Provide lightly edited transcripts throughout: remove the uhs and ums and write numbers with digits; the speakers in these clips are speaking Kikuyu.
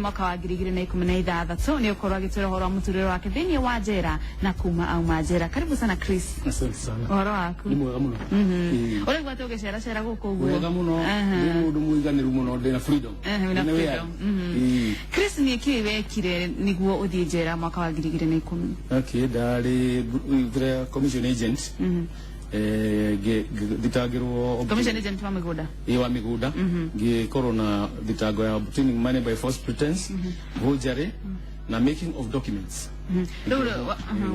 Mwaka wa 2016 nĩ ũkorwo agĩtwĩra ũhoro wa mũtũrĩre wake thĩinĩ wa njera na kuma auma njera. Karibu sana, Chris. Asante sana. Ũhoro waku? Nĩ mwega mũno. Ĩĩ. Ũraigua atĩ ũgĩceracera gũkũ ũguo? Wega mũno. Nĩ mũndũ mũiganĩru mũno, ndĩna freedom. Wĩna Ndĩna freedom. wĩyathi. Ĩĩ. Chris, nĩ kĩĩ wekire nĩguo ũthiĩ njera mwaka wa 2010? Okay, ndarĩ kĩrĩa, commission agent. Ngĩthitangĩrwo Commission agent wa mĩgũnda? Ĩ, wa mĩgũnda. Ngĩkorwo na thitango ya obtaining money by false pretense, forgery na making of documents. Rĩu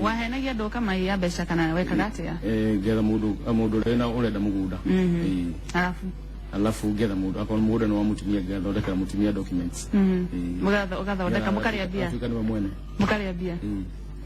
wahenagia andũ ũkamaiya mbeca kana wekaga atĩa? Ngetha mũndũ ũrĩa ũrenda mũgũnda. Ĩĩ. Arabu? Alafu ngetha mũndũ, akorwo mũgũnda nĩ wa mũtumia, ngathondekera mũtumia documents. Ĩĩ. Ũgathondeka mũkarĩa mbia? Atuĩka nĩwe mwene. Mũkarĩa mbia. Ĩĩ.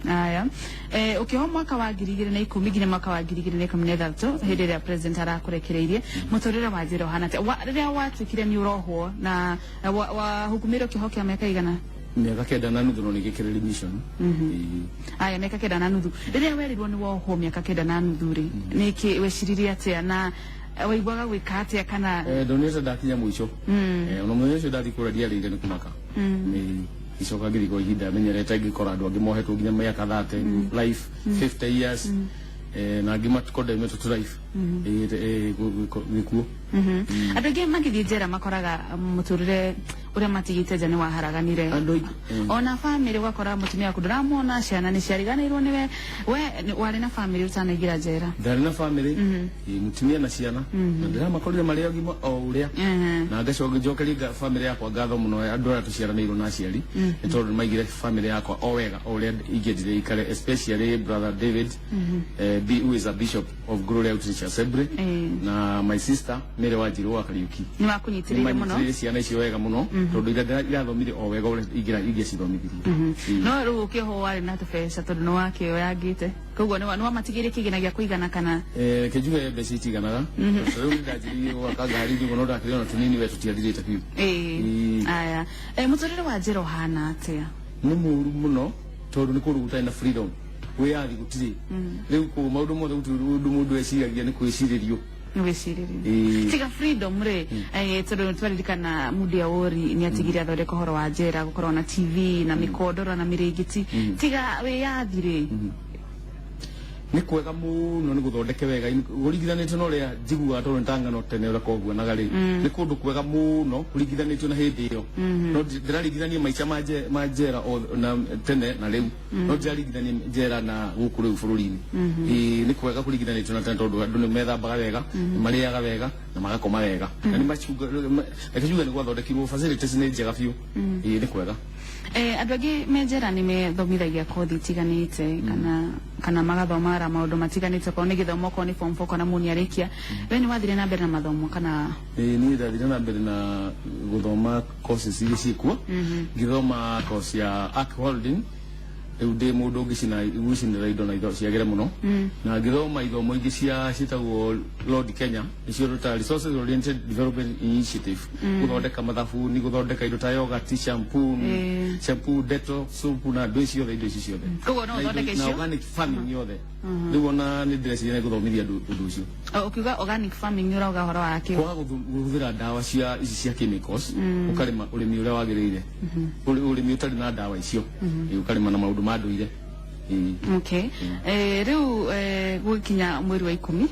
Aya, ũkĩohwo mwaka wa 2010 nginya mwaka wa 2016, hĩndĩ ĩrĩa president arakũrekereirie, mũtũrĩre wa njĩra ũhana atĩa? Rĩrĩa watuĩkire nĩ ũrohwo na wahukumĩirwo kĩoho kĩa mĩaka igana? Mĩaka 9.5, no nĩ gĩkĩrĩ remission. Ĩĩ. Aya, mĩaka 9.5. Rĩrĩa werirwo nĩ wohwo mĩaka 9.5 rĩ, nĩkĩ weciririe atĩa na waiguaga gwĩka atĩa kana? Ndonete ndakinya mũico. Ona mũthenya ũcio ndathiĩ kũrĩa ndiarĩire nĩ kũmaka. Ĩĩ. Ngĩcoka ngĩthiĩ kwa ihinda menyerete, ngĩkora andũ angĩ mohetwo nginya mĩaka 30 life, 50 years, na angĩ makondemĩtwo to life. Ĩĩ, gĩkuũ. Andũ aingĩ magĩthiĩ njera makoraga mũtũrĩre ũrĩa matigĩte nja nĩ waharaganire. Andũ aingĩ. Ona bamĩrĩ, ũgakora mũtumia waku ndũramwona, ciana nĩ ciariganĩirwo nĩwe. We warĩ na bamĩrĩ ũtanaingĩra njera? Ndarĩ na bamĩrĩ. Ĩĩ, mũtumia na ciana, na ndĩramakorire marĩ agima o ũrĩa, na ngacoka njokerie bamĩrĩ yakwa ngatho mũno, andũ arĩa tũciaranĩirwo na aciari, nĩ tondũ nĩmaigire bamĩrĩ yakwa o wega o ũrĩa ingĩendire ikare, especially brother David, who is a bishop of Glory Outreach Assembly, na my sister Mary Wanjiru wa Kariuki. Nĩ wakũnyitĩrĩire mũno. Nĩmanyitĩrĩire ciana icio wega mũno, tondũ irathomire o wega ũrĩa ingĩacithomithirie. Ĩĩ. No rĩu ũkĩohwo warĩ na tũbeca, tondũ nĩ wakĩoyangĩte, koguo nĩ wamatigĩire kĩgĩna gĩa kũigana kana? Reke njuge mbeca itiganaga. Rĩu nĩndanjĩrĩirie gwaka ngari ũguo, no ndakĩrĩ ona tũnini we tũtiathirĩte biũ. Ĩĩ. Aya, mũtũrĩre wa njera ũhana atĩa? Nĩ mũru mũno, tondũ nĩ kũndũ gũtarĩ na freedom, wĩyathi gũtirĩ. Rĩu kũu maũndũ mothe, gũtirĩ ũndũ mũndũ eciragia, nĩ kwĩcirĩrio. Nĩ wĩcirĩrio. Ĩĩ. Tiga freedom rĩ, tondũ twaririkana Mundia Wori nĩ atigire athondeka ũhoro wa njera gũkorwo na TV na mĩkondoro na mĩrĩngĩti. Tiga wĩyathi rĩ? Nĩ kwega mũno, nĩ gũthondeke wega ũringithanĩtio na ũrĩa njiguaga, tondũ nĩ ta ng'ano tene ũrĩa koguonaga rĩ. Nĩ kũndũ kwega mũno kũringithanĩtio na hĩndĩ ĩyo, no ndĩraringithania maica ma njera na tene na rĩu, no ndĩraringithania njera na gũkũ rĩu bũrũri-inĩ. Ĩĩ, nĩ kwega kũringithanĩtio na tene, tondũ andũ nĩ methambaga wega, nĩ marĩaga wega na magakoma wega, na nĩ macunga, reke njuge nĩ gwathondekirwo, facilities nĩ njega biũ. Ĩĩ, nĩ kwega. Andũ aingĩ me njera nĩ methomithagia kothi itiganĩte kana magathoma maũndũ matiganĩte, okorwo nĩ gĩthomo, okorwo nĩ form 4 kana mũni arĩkia. We nĩ wathire na mbere na mathomo kana? Ĩĩ, niĩ ndathire na mbere na gũthoma courses iria ciĩkuo. Ngĩthoma course ya arc welding, rĩu ndĩ mũndũ ũngĩcina gwĩcinĩra indo na indo ciagĩre mũno, na ngĩthoma ithomo ingĩ cia ciĩtagwo Lord Kenya, nĩcio ta Resources Oriented Development Initiative, gũthondeka mathabuni, gũthondeka indo ta yogurt, shampoo, shampoo, Dettol soap na andũ ciothe, indo ici ciothe. Koguo no Na ũthondeke na icio? Organic farming yothe. Rĩu ona nĩ ndĩreciria nĩ gũthomithia andũ ũndũ ũcio. O, ũkiuga organic farming nĩ ũrauga ũhoro wa kĩ? Kwaga kũhũthĩra ndawa cia ici cia chemicals, ũkarĩma ũrĩmi ũrĩa wagĩrĩire, ũrĩmi ũtarĩ na ndawa icio. Ĩĩ, ũkarĩma na maũndũ ma ndũire. Ĩĩ. Okay, rĩu gũgĩkinya mweri wa 10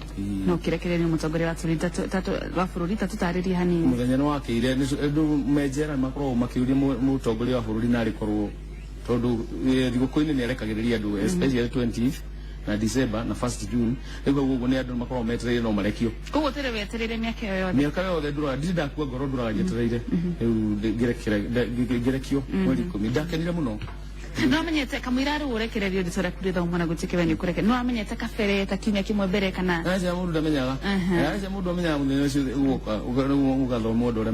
no ũkĩrekererio mũtongoria wa bũrũri, wa bũrũri, ta tũtarĩrie hanini. Mũthenya nĩ wakĩire andũ me njera makoragwo makĩũria mũtongoria wa bũrũri narĩ korwo, tondũ thigũkũ-inĩ nĩ arekagĩrĩria andũ, especially 20th na December na 1st June. Rĩu hau ũguo nĩ andũ makoragwo metereire no marekio. Koguo tũrĩ wetereire mĩaka ĩyo yothe? Mĩaka yothe ndũraga, ndirĩ ndakua ngoro, ndũraga njetereire. Rĩu ngĩrekio mweri 10, ndakenire mũno. No amenyete kamũira rĩu ũrekererio rĩtwa rĩaku rĩthomwo na gũtuĩke we nĩ ũkũreke, no amenyete kabere ta kiumia kĩmwe mbere kana? Aca, mũndũ ndamenyaga. Aca, mũndũ amenyaga mũthenya ũcio ũgoka ũgathoma ũndũ ũrĩa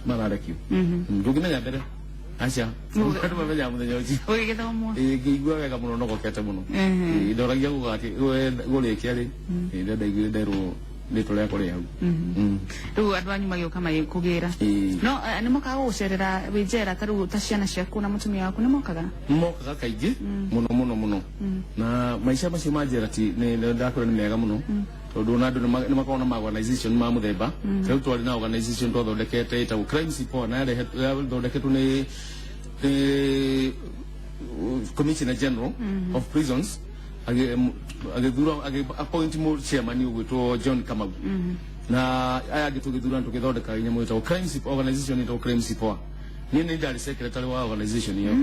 mararekio. Ndũngĩmenya mbere, aca, andũ mamenyaga mũthenya ũcio. Ũgĩgĩthomwo? Ĩĩ, ngĩigua wega mũno, nogokete mũno. Ĩĩ, ndoragia gũrĩkia rĩ. Ĩĩ, rĩrĩa ndaiguire nderwo rĩtwa rĩakwa rĩ hau. Rĩu andũ anyu magĩũka magĩkũgĩra? Ĩĩ. No nĩ mokaga gũgũcerera wĩ njera, ta rĩu ta ciana ciaku na mũtumia waku nĩ mokaga? Mokaga kaingĩ mũno mũno mũno, na maica macio ma njera ti nĩ ndakwĩra nĩ mega mũno. Tondu ona andu nĩ makoragwo na ma organization ma muthemba. Rĩu twarĩ na organization twathondekete ĩtagwo Crime Sipoa, na yathondeketwo nĩ Commissioner General of Prisons, agĩthura, appoint mu chairman ũgwĩtwo John Kamau, na aya angĩ tũgĩthura, tũgĩthondeka nyamũ ĩtagwo Crime Sipoa, organization ĩtagwo Crime Sipoa. Niĩ nĩ ndarĩ secretary wa organization ĩyo,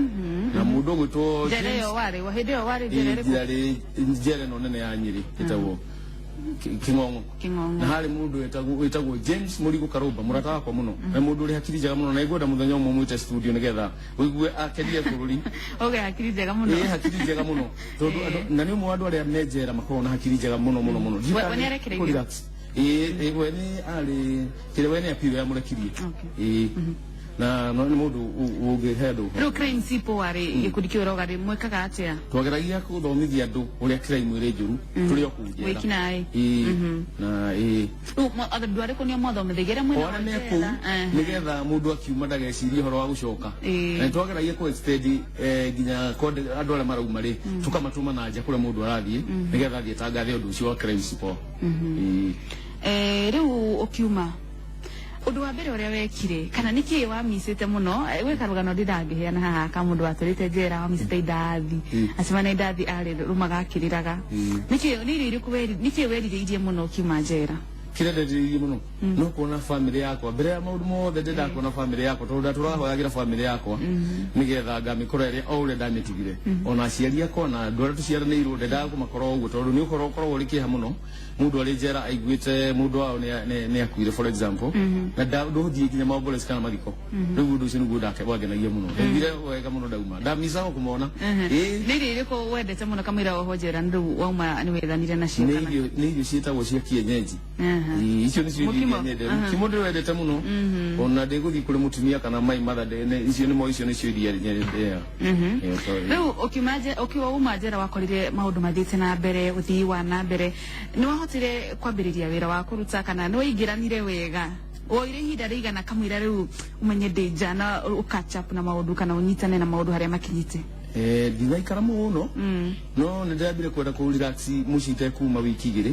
na mũndũ ũgwĩtwo Njera James ĩyo warĩ wa hĩndĩ ĩyo warĩ njera ĩrĩkũ? Ndarĩ njera ĩno nene ya Nyĩrĩ ĩtagwo King'ong'o. King'ong'o. Na harĩ mũndũ wĩtagwo James Mũrigo Karũmba, mũrata wakwa mũno, na mũndũ ũrĩ hakiri njega mũno, na ingwenda mũthenya ũmwe mwĩte studio nĩgetha ũigue akerie bũrũri. Oge hakiri njega mũno. Ĩ, hakiri njega mũno, tondũ na nĩ ũmwe wa andũ arĩa me njera makoragwo na hakiri njega mũno mũno mũno. We nĩ arekereirio? Kũ-relax. Ĩ, we nĩ arĩ kĩrĩa, we nĩ apiro yamũrekirie. Ĩ, na no nĩ mũndũ ũngĩhe andũ ũhoro. Rĩu Crime Sipoa rĩ, gĩkundi kĩu ũrauga rĩ, mwĩkaga atĩa? Twageragia gũthomithia andũ ũrĩa crime ĩrĩ njũru tũrĩ o kũu njera. Wĩkinaĩ. Ĩ, na ĩ. Rĩu andũ arĩkũ nĩo mwathomithagia arĩa O mwĩna arĩa me kũu, nĩgetha mũndũ akiuma ndagecirie ũhoro wa gũcoka. Na nĩtwageragia kũ extend nginya andũ arĩa marauma rĩ, tũkamatũma na nja kũrĩa mũndũ arathiĩ, nĩgetha athiĩ tangathe ũndũ ũcio wa Crime Sipoa. Ĩ. Rĩu ũkiuma, ũndũ wa mbere ũrĩa wekire, kana nĩ kĩĩ wamicĩte mũno? Gwĩ karũgano ndĩrangĩheana haha ka mũndũ watũrĩte njera wamicĩte indathi, acemania indathi arĩ rũmaga akĩrĩraga. Nĩkĩ, nĩ irio irĩkũ nĩkĩ werirĩirie mũno ũkiuma njera? Kĩrĩa nderirĩirie mũno no kuona family yakwa. Mbere ya maũndũ mothe, ndenda kuona family yakwa, tondũ ndatũrahoyagĩra family yakwa nĩgetha ngamĩkora ĩrĩa o ũrĩa ndamĩtigire, ona aciari akwa na andũ arĩa tũciaranĩirwo, ndendaga kũmakora ũguo, tondũ nĩ ũhoro ũkoragwo ũrĩ kĩeha mũno mũndũ arĩ njera aiguĩte mũndũ wao nĩ akuire, for example, na ndũthiĩ nginya maombolezi kana mathiko. Rĩu ũndũ ũcio nĩguo wangenagia mũno. Ndaiguire wega mũno ndauma, ndamicaga kũmona. Ĩ. Nĩ irio irĩkũ wendete mũno kamũira woho njera, nĩ rĩu wauma nĩ wethanire nacio? Nĩ Kana irio, nĩ irio ciĩtagwo cia kienyeji. Ĩ, icio nĩcio irio Mũkimo? iria nyendete. Mũkimo ndĩwendete mũno, ona ndĩgũthiĩ kũrĩ mũtumia kana mai mother, icio nĩmo, icio nĩcio iria nyendete. Rĩu ũkiwa uma njera wakorire maũndũ mathiĩte na mbere, ũthii wa na mbere, nĩ wahotire kwambĩrĩria wĩra wa kũruta, kana nĩ waingĩranire wega? Woire ihinda rĩigana kamũira rĩu ũmenye ndĩ nja na ũcatch up na maũndũ, kana ũnyitane na maũndũ harĩa makinyĩte? Ndinaikara mũno, no nĩ ndĩrambire kwenda kũ relax mũciĩ itekuma wiki 2,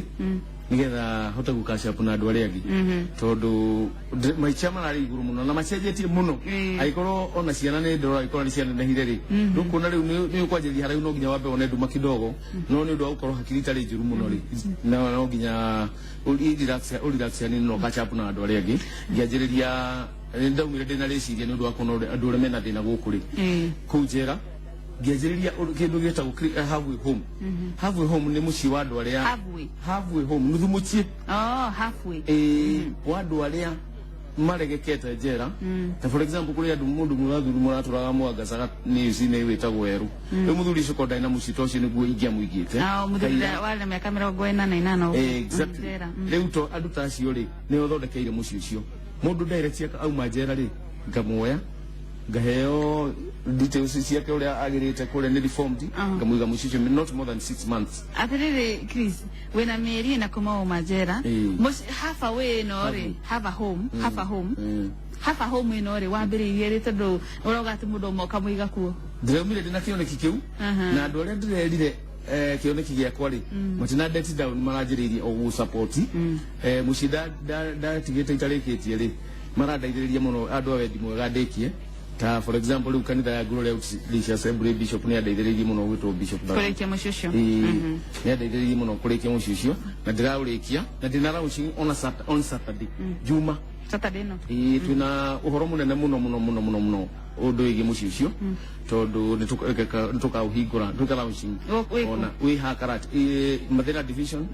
nĩgetha hote gũ catch up na andũ arĩa angĩ, tondũ maica mararĩ igũrũ mũno na macenjetie mũno. Angĩkorwo ona ciana nĩ ndĩrora, angĩkorwo nĩ cianenehire rĩ, rĩu kuona rĩu nĩ ũkwanjĩrĩria haraihu, no nginya wambe wone nduma kidogo, no nĩ ũndũ wa gũkorwo hakiri itarĩ njũru mũno rĩ, no nginya ũ relax hanini no catch up na andũ arĩa angĩ. Ngĩanjĩrĩria, nĩ ndaumire ndĩna rĩciria nĩ ũndũ wa kuona andũ arĩa mena thĩna gũkũ rĩ, kũu njera, ngĩanjĩrĩria kĩndũ gĩtagwo halfway home. Halfway home nĩ mũciĩ wa andũ arĩa Halfway? Halfway home, nuthu mũciĩ. Oh, halfway. Ĩĩ, wa andũ arĩa maregekete njera. Ta for example, kũrĩ andũ, mũndũ mũrathuri mũratũraga mwangacaga nĩ wĩtagwo Werũ. Rĩu mũthuri ũcio korwo ndarĩ na mũciĩ ta ũcio nĩguo ingĩamũigĩte. Ah, mũthuri Kaira. warĩ na mĩaka 48 ũguo. Exactly. Njera. Rĩu to andũ ta acio rĩ, nĩo thondekeire mũciĩ ũcio. Mũndũ direct auma njera rĩ, ngamuoya, ngaheo details ciake ũrĩa agĩrĩte kũrĩa nĩ reformed, ngamũiga mũciĩ ũcio not more than 6 months. Atĩrĩrĩ Chris, wĩna mĩeri ĩna kuma wauma njera. Half away ĩno rĩ, have a home, half a home, half a home ĩno rĩ, wambĩrĩirie rĩ, tondũ ũrauga atĩ mũndũ ũmwe ũkamũiga kuo? Ndĩraumire ndĩna kĩoneki kĩu, na andũ arĩa ndĩrerire kĩoneki gĩakwa rĩ, matina let down, maranjĩrĩirie o gũ support. Mũciĩ ndatigĩte itarĩkĩtie rĩ, marandeithĩrĩria mũno andũ a wendi mwega ndĩkie. Ta for example, rĩu kanitha ya Glory Outreach Assembly, bishop nĩ andeithĩrĩirie mũno, gwĩtwo Bishop Barrow. Kũrĩkia mũciĩ ũcio? Ĩĩ, nĩ andeithĩrĩirie mũno kũrĩkia mũciĩ ũcio, na ndĩraũrĩkia na ndĩna launching on Saturday, Juma. Saturday ĩno? Ĩĩ, twĩna ũhoro mũnene mũno mũno mũno mũno mũno ũndũ wĩgiĩ mũciĩ ũcio, tondũ nĩ tũkaũhingũra, twĩka launching. Wĩ kũ? Ona wĩ Hakarat, Mathira Division,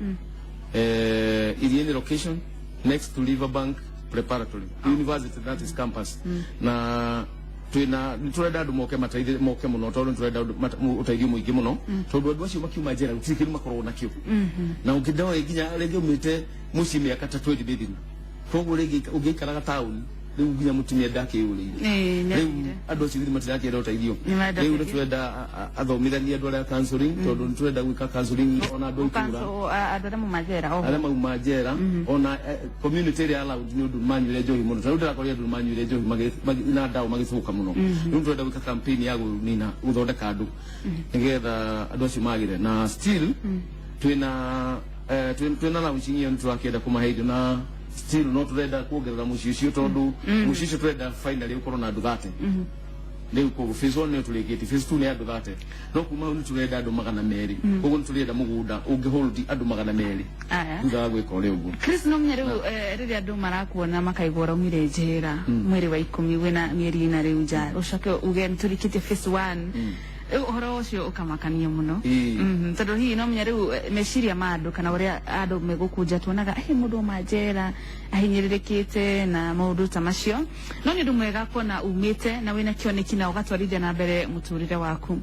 Irieni location, next to Riverbank Preparatory University, that is campus. Na twina nĩ tũrenda andũ moke mateithie, moke mũno, tondũ nĩ tũrenda ũteithio mũingĩ mũno, tondũ andũ acio makiuma njera gũtirĩ kĩndũ makoragwo nakĩo, na ũngĩndoe nginya rĩngĩ umĩte mũciĩ mĩaka ta 20 mĩthiru, koguo rĩngĩ ũngĩikaraga taũni rĩu nginya mũtumia ndakĩũrĩire. Ĩĩ, nĩ Rĩu athire. andũ acio githĩ matirakĩenda ũteithio? Nĩ marenda Rĩu nĩ ũteithio. tũrenda athomithanie andũ arĩa counseling, tondũ nĩ tũrenda gwĩka counseling ona andũ a itũra. Andũ arĩa mauma njera oho. Arĩa mauma njera, ona community ĩrĩa allowed, nĩ ũndũ manyuire njohi mũno. Tarĩu ndĩrakorire andũ manyuire njohi na ndawa magĩthũka mũno. Rĩu tũrenda gwĩka campaign ya kũnina, gũthondeka andũ nĩgetha andũ acio magĩre. Na still twĩna Twina launching iyo nitũrakĩenda kũmahe irio, na still no tũrenda kuongerera mũciĩ ũcio, tondũ mũciĩ ũcio tũrenda finally ũkorwo na andũ 30 rĩu. Koguo phase 1 nĩyo tũrĩkĩtie, phase 2 nĩ andũ 30, no kuma hau nĩ tũrenda andũ 200. Koguo nĩ tũrenda mũgũnda ũngĩ hold andũ 200 Aya. thutha wa gwĩka ũrĩa ũguo. Chris, no menya rĩu rĩrĩa andũ marakuona makaigua ũraumire njera mweri wa 10, wĩna mĩeri 4 rĩu nja, ũcoke uge nĩtũrĩkĩtie phase 1, rĩu ũhoro ũcio ũkamakania mũno. Tondũ hihi no menya rĩu meciria ma andũ kana ũrĩa andũ megũkũnja, tuonaga mũndũ auma njera ahinyĩrĩrĩkĩte na maũndũ ta macio, no nĩ ũndũ mwega kuona umĩte na wĩna kĩoneki na ũgatwarithia na mbere mũtũrĩre waku.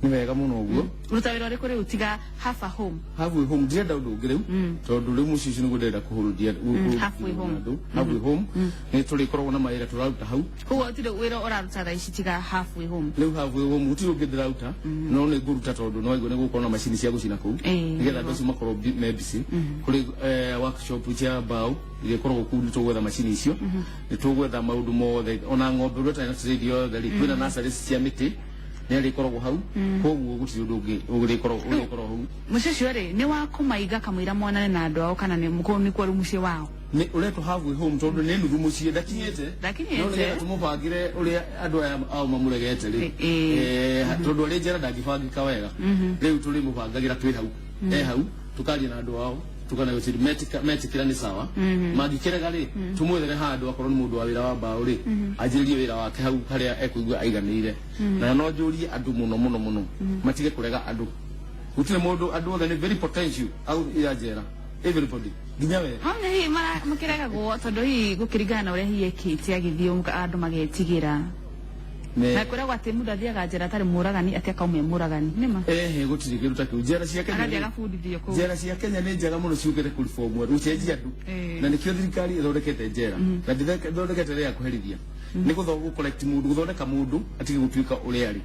Nĩ wega mũno ũguo. Ruta wĩra ũrĩkũ rĩu tiga half a home? Halfway home, ndirenda ũndũ ũngĩ rĩu, tondũ rĩu mũciĩ ũcio nĩguo ndĩrenda kũhũrũria. Halfway home. Halfway home nĩ tũrĩkoragwo na mawĩra tũraruta hau. Koguo gũtirĩ wĩra ũraruta thaa ici tiga halfway home? Rĩu halfway home gũtirĩ ũngĩ ndĩraruta, no nĩ ngũruta tondũ no igue nĩ gũkorwo na macini cia gũcina kũu, nĩgetha andũ acio makorwo me busy. Kũrĩ workshop cia mbaũ iria ikoragwo kũu, nĩ tũgwetha macini icio, nĩ tũgwetha maũndũ mothe, ona ng'ombe ũrĩa ũtarĩ na trade yothe rĩ, kwĩna nursery cia mĩtĩ nĩ arĩkoragwo hau. Koguo gũtirĩ ũndũ ũngĩ ũrĩkoragwo hau. Mũciĩ ũcio rĩ, nĩ wa kũmaiga kamũira monane na andũ ao, kana nĩ kũu nĩkuo rĩu mũciĩ wao? Nĩ ũretwo halfway home tondũ nĩ nuthu mũciĩ, ndakinyĩte. Ndakinyĩte. No nĩgetha tũmũbangĩre ũrĩa andũ aya ao mamũregete rĩ, tondũ arĩ njera ndangĩbangĩka wega. Rĩu tũrĩmũbangagĩra twĩ hau, e hau tukaria na andũ ao, tukana metĩkĩra nĩ sawa, mangĩkĩrega rĩ, tũmwethere handũ, akorwo nĩ mũndũ wa wĩra wa mbaũ rĩ, anjĩrĩrie wĩra wake hau harĩa ekũigua aiganĩire. Na no njũrie andũ mũno mũno mũno matige kũrega andũ. Gũtirĩ mũndũ, andũ othe nĩ very potential au ya njera, everybody, nginya we. Hamwe hihi makĩregagwo tondũ hihi gũkĩringana na ũrĩa hihi ekĩte agĩthiĩ, andũ magetigĩra na kwĩragwo atĩ mũndũ athiaga njera atarĩ mũragani atĩ akauma e mũragani, nĩma? Ehe, gũtirĩ kĩndũ ta kĩu. Njera cia Kenya agathiĩ agabundithio kũu. Njera cia Kenya nĩ njega mũno, ciũkĩte kũreform andũ, gũcenjia andũ. Na nĩkĩo thirikari ĩthondekete njera, na ndĩthondekete rĩa kũherithia, nĩ gũ correct mũndũ, gũthondeka mũndũ atige gũtuĩka ũrĩa arĩ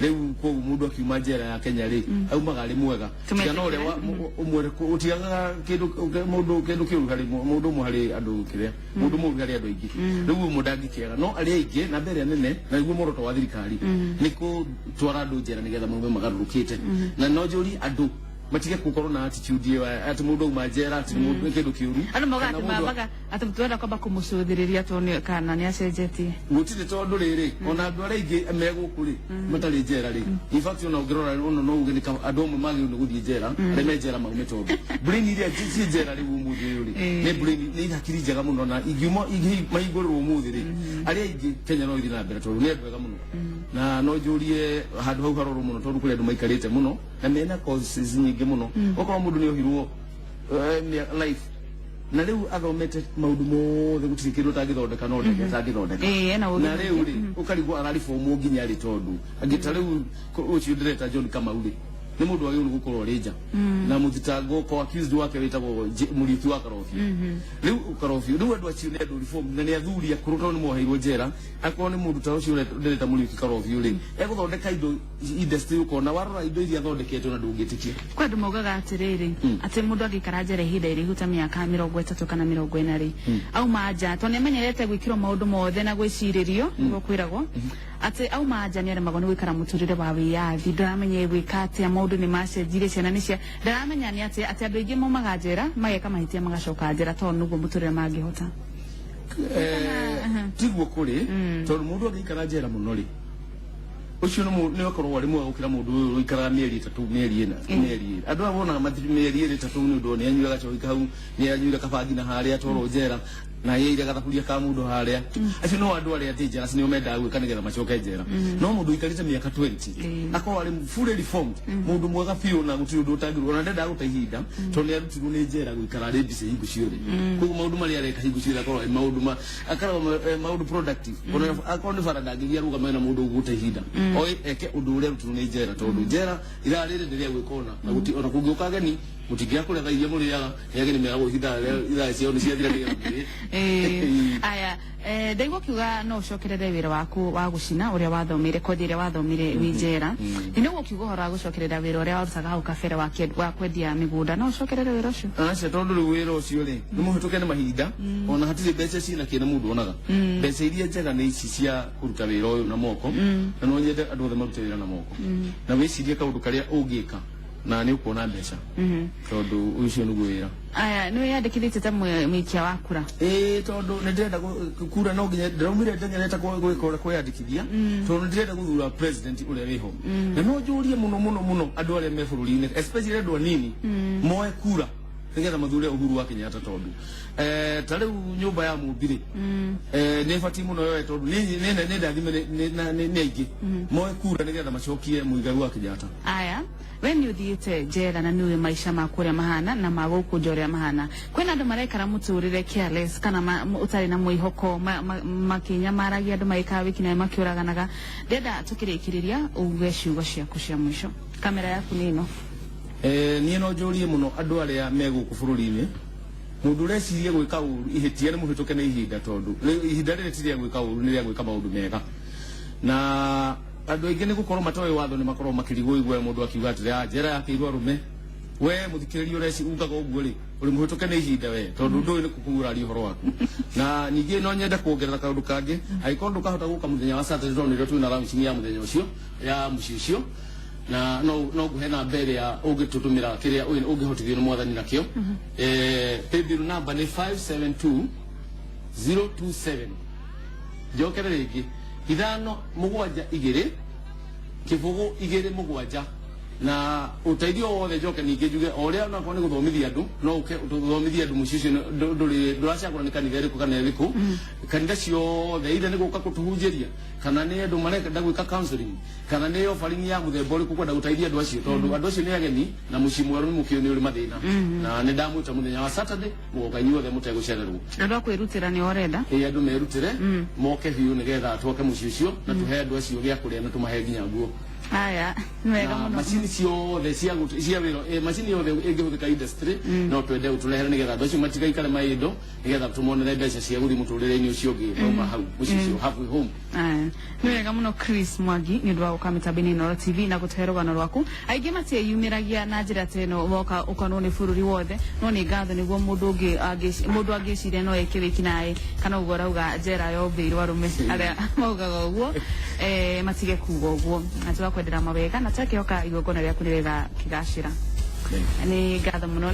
rĩu. Koguo mũndũ akiuma njera ya Kenya rĩ, aumaga arĩ mwega, tiga no ũrĩa ũmwe ũtigagaga kĩndũ mũndũ kĩndũ kĩũru harĩ mũndũ ũmwe harĩ andũ kĩrĩa mũndũ mũũru harĩ andũ aingĩ. Rĩu ũmwe ndangĩkĩaga, no arĩa aingĩ na mbere nene, na nĩguo muoroto wa thirikari nĩ kũtwara andũ njera nĩgetha maume magarũrũkĩte. Na no njũrie andũ matige gũkorwo na attitude ĩyo atĩ mũndũ auma njera atĩ mũndũ nĩ kĩndũ kĩũru. Andũ maugaga Kana atĩ mũndũ mambaga atĩ tũrenda kwamba kũmũcũthĩrĩria tuone kana nĩ acenjetie. Gũtirĩ, tondũ rĩrĩ, ona andũ arĩa aingĩ me gũkũ rĩ matarĩ njera rĩ, in fact ona ũngĩrora ona no uge nĩ andũ amwe magĩrĩirwo nĩ gũthiĩ njera arĩa me njera maume, tondũ brain iria ciĩ njera rĩu ũmũthĩ ũyũ rĩ, nĩ brain, nĩ hakiri njega mũno, na ingiuma mahingũrĩrwo ũmũthĩ rĩ, arĩa aingĩ Kenya no ĩthiĩ na mbere, tondũ nĩ andũ ega mũno. Na no njũrie handũ hau harorwo mũno, tondũ kũrĩ andũ maikarĩte mũno na mena causes nyingĩ mũno. Okorwo mũndũ nĩ ohirwo life na rĩu athomete maũndũ mothe, gũtirĩ kĩndũ ũtangĩthondeka, no ndege atangĩthondeka. Ena ũgĩ Na rĩu rĩ, ũkarigwo araribomwo nginya rĩ, tondũ angĩ ta rĩu ũcio ndĩreta John Kamau rĩ, nĩ mũndũ wagĩrĩirwo nĩ gũkorwo arĩ nja, na mũthitango ko accused wake wĩtagwo Mũriũki wa Karobio. Rĩu Karobio, rĩu andũ acio nĩ andũ reform na nĩ athuri akũrũ, tondũ nĩ moheirwo njera. Akorwo nĩ mũndũ ta ũcio ndĩreta Mũriũki Karobio rĩ, egũthondeka indo industry, ũkona warora indo iria athondekete na ndũngĩtĩkia. Kwĩ andũ maugaga atĩrĩrĩ, atĩ mũndũ angĩikara njera ihinda iraihu ta mĩaka 30 kana 40 rĩ, auma nja, tondũ nĩamenyerete gwĩkĩrwo maũndũ mothe na gwĩcirĩrio, nĩguo kwĩragwo atĩ auma nja nĩaremagwo nĩ gũikara mũtũrĩre wa wĩyathi, ndaramenya gwĩka atĩa, maũndũ nĩ macenjirie, ciana nĩ cia ndaramenya nĩ atĩa, atĩ andũ aingĩ maumaga njera mageka mahĩtia magacoka njera tondũ nĩguo mũtũrĩre mangĩhota. Tiguo kũrĩ, tondũ mũndũ angĩikara njera mũno rĩ, ũcio nĩ akoragwo arĩ mwega gũkĩra mũndũ ũyũ ũikaraga mĩeri 3, mĩeri 4, mĩeri 2. Andũ aya wonaga mĩeri 2 3 nĩ ũndũ nĩ anyuire gacohi hau, nĩ anyuire kabangi na harĩa atwarwo njera, na yeire gathaburia ka mũndũ harĩa. Acio no andũ arĩa dangerous, nĩo mendaga gwĩka nĩgetha macoke njera. No mũndũ ũikarĩte mĩaka 20 akorwo arĩ fully reformed, mũndũ mwega biũ, na gũtirĩ ũndũ ũtangĩrwo, ona ndendaga gũte ihinda, tondũ nĩ arutirwo nĩ njera gũikara arĩ busy hingo ciothe. Koguo maũndũ marĩa areka hingo ciothe akorwo arĩ maũndũ ma akoragwo maũndũ productive. Ona akorwo nĩ bara ndangĩthiĩ arũgame na mũndũ ũgũte ihinda, oĩ eke ũndũ ũrĩa arutirwo nĩ njera, tondũ njera ithaa rĩrĩ nĩ rĩa gwĩka ona na gũti ona kũngĩũka ageni mũtingĩaga kũrĩa thaa iria mũrĩaga, nĩ ageni meragwo ihinda rĩa ithaa ciao nĩ ciathira nĩgetha mũrĩe. Aya, ndaigua ũkiuga no ũcokerere wĩra waku wa gũcina ũrĩa wathomire, kothi ĩrĩa wathomire wĩ njera. Nĩ ũkiuga ũhoro wa gũcokerera wĩra ũrĩa warutaga hau kabere wa kwendia mĩgũnda, no ũcokerere wĩra ũcio? Aca, tondũ rĩu wĩra ũcio rĩ nĩ mũhĩtũke nĩ mahinda, ona hatirĩ mbeca ciĩna kĩna mũndũ onaga. Mbeca iria njega nĩ ici cia kũruta wĩra ũyũ na moko, na no nyende andũ othe marute wĩra na moko, na wĩcirie kaũndũ karĩa ũngĩka. Na nĩ ũkuona mbeca tondũ ũcio nĩguo wĩra. Aya, nĩ wĩyandĩkithĩtie ta mũikia wa kura? Ĩĩ, tondũ nĩ ndĩrenda kura, no nginya ndĩraumire ndengerete gwĩka ũrĩa kwĩyandĩkithia, tondũ nĩ ndĩrenda gũthura president ũrĩa wĩho. Na no njũrie mũno mũno mũno andũ arĩa me bũrũri-inĩ, especially andũ anini, moe kura nĩgetha mathure Uhuru wa Kenyatta, tondũ ta rĩu nyũmba ya Mũmbi rĩ, nĩ ĩbatiĩ mũno yoe, tondũ nĩ ndathime nĩ aingĩ moe kura nĩgetha macokie Muigai wa Kenyatta. Aya, we nĩ ũthiĩte njera na nĩ ũĩ maica ma kũrĩa mahana na ma gũkũ nja ũrĩa mahana. Kwĩna andũ maraikara mũtũrĩre careless kana ũtarĩ na mwĩhoko, makĩnyamaragia andũ, magĩkaga wiki nayo makĩũraganaga. Ndĩrenda tũkĩrĩkĩrĩria uge ciugo ciaku cia mũico. Kamera yaku nĩ ĩno. Niĩ no njũrie mũno andũ arĩa me gũkũ bũrũri-inĩ, mũndũ ũreciria gwĩka ũru, ihĩtia nĩ mũhĩtũke nĩ ihinda, tondũ ihinda rĩrĩ ti rĩa gwĩka ũru, nĩ rĩa gwĩka maũndũ mega. Na andũ aingĩ nĩ gũkorwo matoĩ watho nĩ makorwo makĩrigwo igwe mũndũ akiuga atĩrĩ, "Ah, njera yakĩirwo arũme." We mũthikĩrĩria ũreci ugaga ũguo rĩ, ũrĩ mũhĩtũke nĩ ihinda we, tondũ ndũĩ nĩ kũu ũraria ũhoro waku. Na ningĩ no nyende kuongerera kaũndũ kangĩ, angĩkorwo ndũkahota gũka mũthenya wa Saturday, tondũ nĩrĩo twĩna launching ya mũthenya ũcio ya mũciĩ ũcio, na no nguhe namba ĩrĩa ũngĩtũtũmĩra kĩrĩa ũngĩhotithio nĩ Mwathani nakĩo. Paybill number nĩ 572 027. Njokere rĩngĩ, 572 0 27. Na ũteithio wothe, njoke ningĩ njuge o ũrĩa onakorwo nĩ gũthomithia andũ, no ũke tũthomithie andũ mũciĩ ũcio. Ndũrĩ ndũracagũra nĩ kanitha ĩrĩkũ kana ĩrĩkũ, kanitha ciothe, either nĩ gũka kũtũhunjĩria, kana nĩ andũ marenda gwĩka counseling, kana nĩ offering ya mũthemba ũrĩkũ kwenda gũteithia andũ acio, tondũ andũ acio nĩ ageni na mũciĩ mwerũ nĩ mũkĩũ nĩ ũrĩ mathĩna. Na nĩ ndamwĩta mũthenya wa Saturday, mũgoka inyuothe mũtegũcererwo. Andũ a kwĩrutĩra nĩ ũrenda? Ĩ, andũ merutĩre moke biũ nĩgetha twake mũciĩ ũcio na tũhe andũ acio gĩa kũrĩa na tũmahe nginya nguo. Aya, nĩ wega Na mũno. Macini ciothe cia wĩra, macini yothe ĩngĩhũthĩka industry, no twende ũtũrehere nĩgetha andũ acio matigaikare maĩndo, nĩgetha tũmonere mbeca cia gũthiĩ mũtũrĩre-inĩ ũcio ũngĩ mauma hau mũciĩ ũcio, halfway home. Aya, nĩ wega mũno, Chris Mwangi, nĩ ũndũ wa gũka mĩtambo-inĩ Inooro TV na gũtũhe rũgano rwaku. Aingĩ matiĩyumĩragia na njĩra ta ĩno woka ũkonwo nĩ bũrũri wothe, no nĩ ngatho nĩguo mũndũ angĩciria no eke wĩkinaĩ kana ũguo ũrauga njera yombĩirwo arũme, arĩa maugaga ũguo matige kuga ũguo, na tũgakwendera mawega na twakĩhoka igongona rĩaku nĩ rĩgakĩgacĩra. Nĩ ngatho mũno.